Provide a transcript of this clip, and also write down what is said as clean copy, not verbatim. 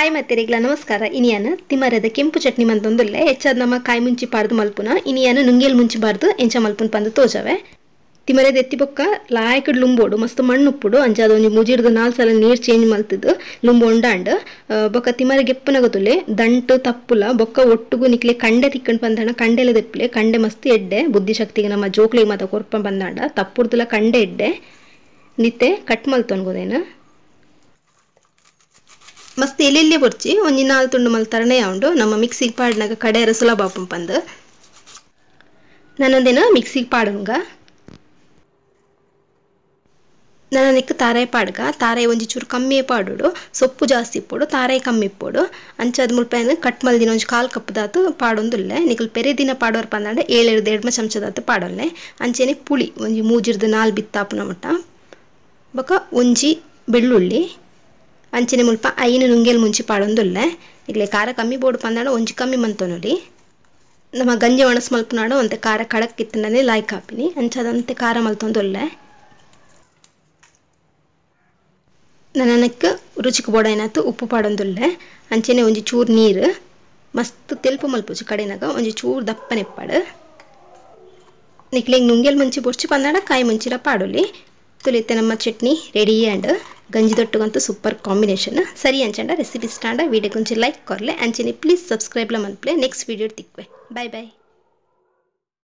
Hi ಮತ್ತೆರಿಗ್ಲ ನಮಸ್ಕಾರ. ಇನಿಯನ ತಿಮರೆದ ಕೆಂಪು ಚಟ್ನಿ ಮಂತೊಂದುಲ್ಲೆ ಹೆಚ್ಚಾದ ನಮ್ಮ ಕಾಯಿ ಮುಂಚಿ ಪಾರ್ದು ಮಲ್ಪುನ ಇನಿಯನ ನುಂಗೇಲ್ ಮುಂಚಿ ಬಾರ್ದು ಎಂಚ ಮಲ್ಪುನ ಪಂದು ತೋಜವೆ. ತಿಮರೆದ ಎತ್ತಿ ಬೊಕ್ಕ ಲಾಯಕಡ್ ಲುಂಬೋಡು ಮಸ್ತ್ ಮಣ್ಣು ಉಪ್ಪುಡು ಅಂಚಾದ ಒಂಜಿ ಮುಜಿಡ್ದು 4 ಸಲ ನೀರು ಚೇಂಜ್ ಮಲ್ತದು ಲುಂಬು ಉಂಡಾಂಡ್ ಬೊಕ್ಕ ತಿಮರೆ ಗೆಪ್ಪುನಗತುಲೆ ದಂಟು ತಪ್ಪುಲ ಬೊಕ್ಕ ಒಟ್ಟುಗು ನಿಕ್ಲೆ ಕಂಡೆ ತಿಕ್ಕಂಡ್ ಬಂದಾಣ ಕಂಡೆಲ ದೆಪ್ಪಲೆ ಕಂಡೆ ಮಸ್ತ್ ಎಡ್ಡೆ ಬುದ್ಧಿಶಕ್ತಿಗೆ ನಮ್ಮ ಜೋಕ್ಲಿಗೆ ಮಾತ ಕೊರ್ಪ ಬಂದಾಂಡ ತಪ್ಪುರ್ದುಲ ಕಂಡೆ ಎಡ್ಡೆ ನಿತ್ತೆ ಕಟ್ ಮಲ್ತೊನ್ಗೋದೇನ ಮಸ್ತ್ ಎಲೆಲ್ಲೆ ಬೊರ್ಚಿ ಒಂಜಿ 4 ತುಂಡು ಮಲ್ತರಣೆ ಉಂಡು ನಮ್ಮ ಮಿಕ್ಸಿಗೆ ಪಾಡ್ನಾಗ ಕಡೆಯರ ಸುಲಭ ಪಂದು ನಾನೊಂದಿನ ಮಿಕ್ಸಿಗೆ ಪಾಡುಂಗ ನನಕ್ಕೆ ತಾರಾಯಿ ಪಾಡ್ಗ ತಾರಾಯಿ ಒಂಜಿ ಚೂರು ಕಮ್ಮಿ ಪಾಡೋಡು ಸೊಪ್ಪು ಜಾಸ್ತಿ ಇಪ್ಪೋಡು ತಾರಾಯಿ ಕಮ್ಮಿ ಇಪ್ಪೋಡು ಅಂಚಾದ ಮುಲ್ಪೇನು ಕಟ್ ಮಲ್ದಿನ ಒಂಜಿ 1/4 ಕಪ್ ದಾತು ಪಾಡೊಂದುಲ್ಲೆ ನಿಕಲ್ ಪೆರೆ ದಿನ ಪಾಡೋರ್ ಪಂದಾಂಡ 7 1.5 ಚಮಚದಾತು ಪಾಡೊಲ್ಲೆ ಅಂಚೆನೆ ಪುಳಿ ಒಂಜಿ 3 4 ಬಿತ್ತಾಪುನ ಮುಟ್ಟ ಬೊಕ ಒಂಜಿ ಬೆಳ್ಳುಳ್ಳಿ ಅಂಚೆನೆ ಮುಲ್ಪ 5 ನುಂಗೇಲ್ ಮುಂಚಿ ಪಾಡೊಂದುಲ್ಲೆ ಇಗ್ಲೆ ಖಾರ ಕಮ್ಮಿ ಬೋಡು ಪಂದಾಂಡ ಒಂಜಿ ಕಮ್ಮಿ ಮಂತೊನೊಲಿ ನಮ್ಮ ಗಂಜಿ ಒಣಸ್ ಮಲ್ಪುನಾಡ ಒಂತೆ ಖಾರ ಖಡಕ್ ಇತ್ತಂಡನೆ ಲಾಯ್ಕ್ ಆಪಿನಿ ಅಂಚಾದಂತೆ ಖಾರ ಮಲ್ತೊಂದುಲ್ಲೆ. ನನಕ್ಕೆ ರುಚಿಗೆ ಬೋಡೈನಾತು ಉಪ್ಪು ಪಾಡೊಂದುಲ್ಲೆ ಅಂಚೆನೆ ಒಂಜಿ ಚೂರು ನೀರು ಮಸ್ತ್ ತೆಲ್ಪು ಮಲ್ಪುಚಿ ಕಡೆನಾಗ ಒಂಜಿ ಚೂರು ದಪ್ಪನೆಪ್ಪಾಡು ನಿಕ್ಲೆಗ್ ನುಂಗೇಲ್ ಮುಂಚಿ ಬೊರ್ಚಿ ಪಂದಾಂಡ ಕಾಯಿ ಮುಂಚಿರ ಪಾಡೊಲಿ ತುಲಿತೆ ನಮ್ಮ ಚಟ್ನಿ ರೆಡಿ ಆ್ಯಂಡ್ ಗಂಜಿ ದೊಟ್ಟುಗಂತೂ ಸೂಪರ್ ಕಾಂಬಿನೇಷನ್. ಸರಿ ಅಂಚಂಡ ರೆಸಿಪಿ ಸ್ಟಾಂಡ ವಿಡಿಯೋ ಕೊಂಚ ಲೈಕ್ ಕೊರ್ಲೆ ಅಂಚೆನೆ ಪ್ಲೀಸ್ ಸಬ್ಸ್ಕ್ರೈಬ್ಲ ಮಲ್ಪಲೆ. ನೆಕ್ಸ್ಟ್ ವಿಡಿಯೋ ತಿಕ್ವೆ. Bye boy.